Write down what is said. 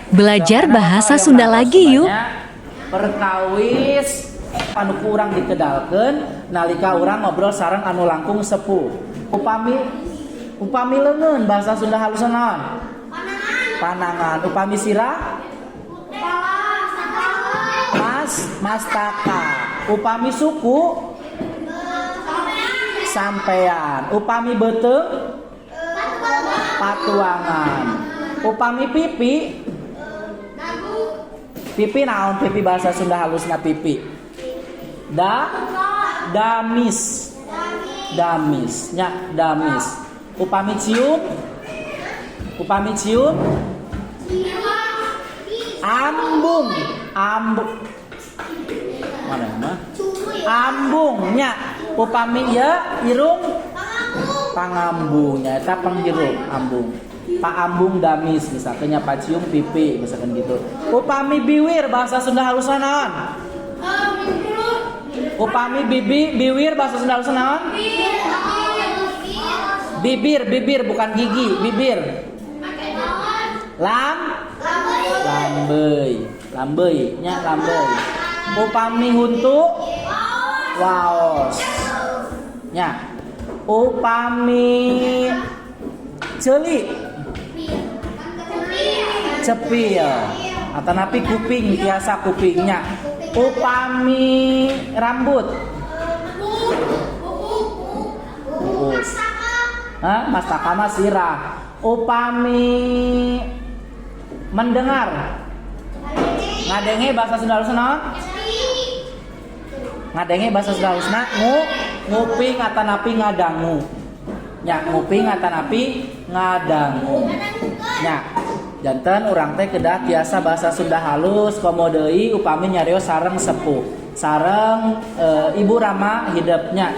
Belajar bahasa Sunda lagi yuk. Perkawis anu kurang dikedalkeun nalika urang ngobrol sareng anu langkung sepuh. Upami upami leungeun, bahasa Sunda halus naon? Panangan. Upami sirah? Mas mastaka. Upami suku? Sampean. Upami beuteung? Patuangan. Upami pipi? Pipi naon? Pipi, bahasa Sunda halusna pipi? Da damis damis nya, damis. Upami cium? Upami cium? Ambung. Ambung mana mah? Ambung nya. Upami ya irung? Pangambung nya, eta panghirup, ambung. Pak Ambung damis misalkan nya, pacium pipi misalkan gitu. Upami biwir, bahasa Sunda halusna naon? Upami bibi, biwir, bahasa Sunda halusna naon? Bibir, bibir, bukan gigi, bibir. Lam lambeuy, lambeuy nya, lambeuy. Upami huntu? Waos nya. Upami ceuli? Cepil atanapi kuping, tiasa kupingnya. Upami rambut? Kukus. Hah? Mastaka mah sirah. Upami mendengar, ngadenge, bahasa Sunda halus naon? Ngadenge bahasa Sunda halusna nguping atanapi ngadangu nya, nguping atanapi ngadangu nya. Janten urang teh kedah tiasa bahasa Sunda halus, komo deui upami nyarios sareng sepuh, sareng ibu rama hidepnya.